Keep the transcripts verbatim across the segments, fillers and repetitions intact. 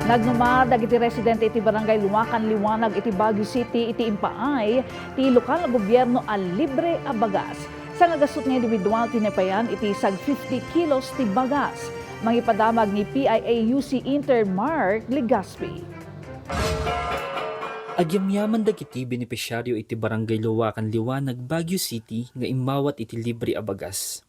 Nagnuma dagiti residente iti Barangay Luacan Liwanag iti Baguio City iti impaay ti lokal a gobierno a libre a bagas. Sangagasut nga individual ti naipayan iti sag fifty kilos ti bagas. Mangipadamag ni P I A U C intern Mark Legaspi. Agyamyaman dagiti benepisyaryo iti Barangay Luacan Liwanag, Baguio City nga immawat iti libre a bagas.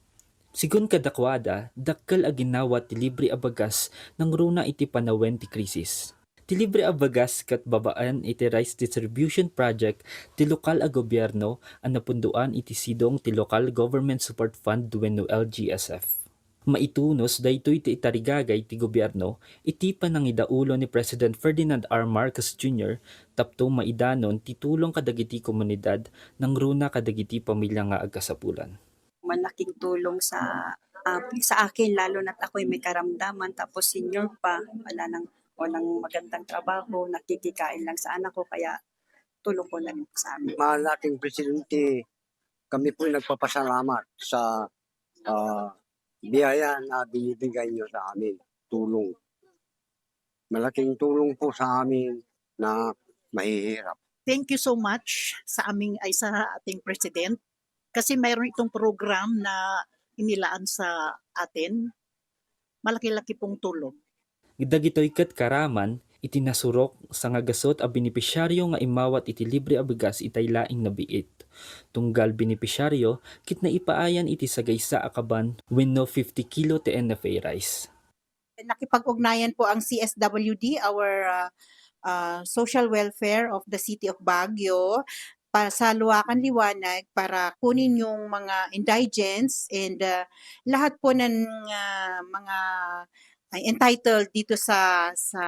Sigun kadakuada, dakkel a ginnawa ti libre a bagas nangruna iti panawen ti krisis. Ti libre a bagas ket babaen iti Rice Distribution Project ti lokal a gobierno a napundoan iti sidong ti Local Government Support Fund wenno L G S F. Maitunos daytoy ti itarigagay ti gobierno iti panangidaulo ni President Ferdinand R. Marcos Junior tapno maidanon ti tulong kadagiti komunidad nangruna kadagiti pamilya nga agkasapulan. Malaking tulong sa, ah, sa akin, lalo na't ako'y may karamdaman, tapos senior pa, wala nang, walang magandang trabaho, nakikikain lang sa anak ko, kaya tulong po na rin po sa amin. Mahal nating Presidente, kami po'y nagpapasalamat sa, ah, biyaya na binibigay niyo sa amin, tulong. Malaking tulong po sa amin na mahihirap. Thank you so much sa aming, ay, sa ating President, kasi mayroon itong program na inilaan sa atin. Malaki-laki pong tulong. Dagitoy ket karaman iti nasurok, sangagasut a benepisyaryo nga immawat iti libre a bigas itay laeng nabiit. Tunggal benepisyaryo ket naipaayan iti sagaysa a kaban wenno fifty kilo ti N F A rice. Nakipag-ugnayan po ang C S W D, our, ah, ah, Social Welfare of the City of Baguio, pa, sa Luacan Liwanag para kunin yung mga indigents and, ah, lahat po ng, ah, mga, ay, entitled dito sa, sa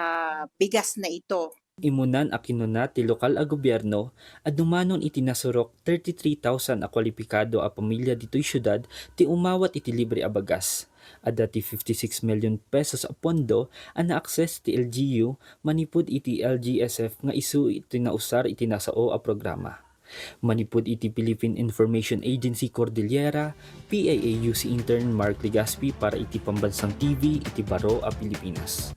bigas na ito. Imunan a kinuna ti lokal a gobierno a dumanon iti nasurok thirty-three thousand a kwalipikado a pamilya ditoy siudad ti umawat iti libre a bagas. Adda ti fifty-six million pesos a pondo a na-access ti L G U manipud iti L G S F nga isu ti nausar iti nasao a programa. Manipud iti Philippine Information Agency Cordillera, P I A U C intern Mark Legaspi para iti Pambansang T V iti Baro a Pilipinas.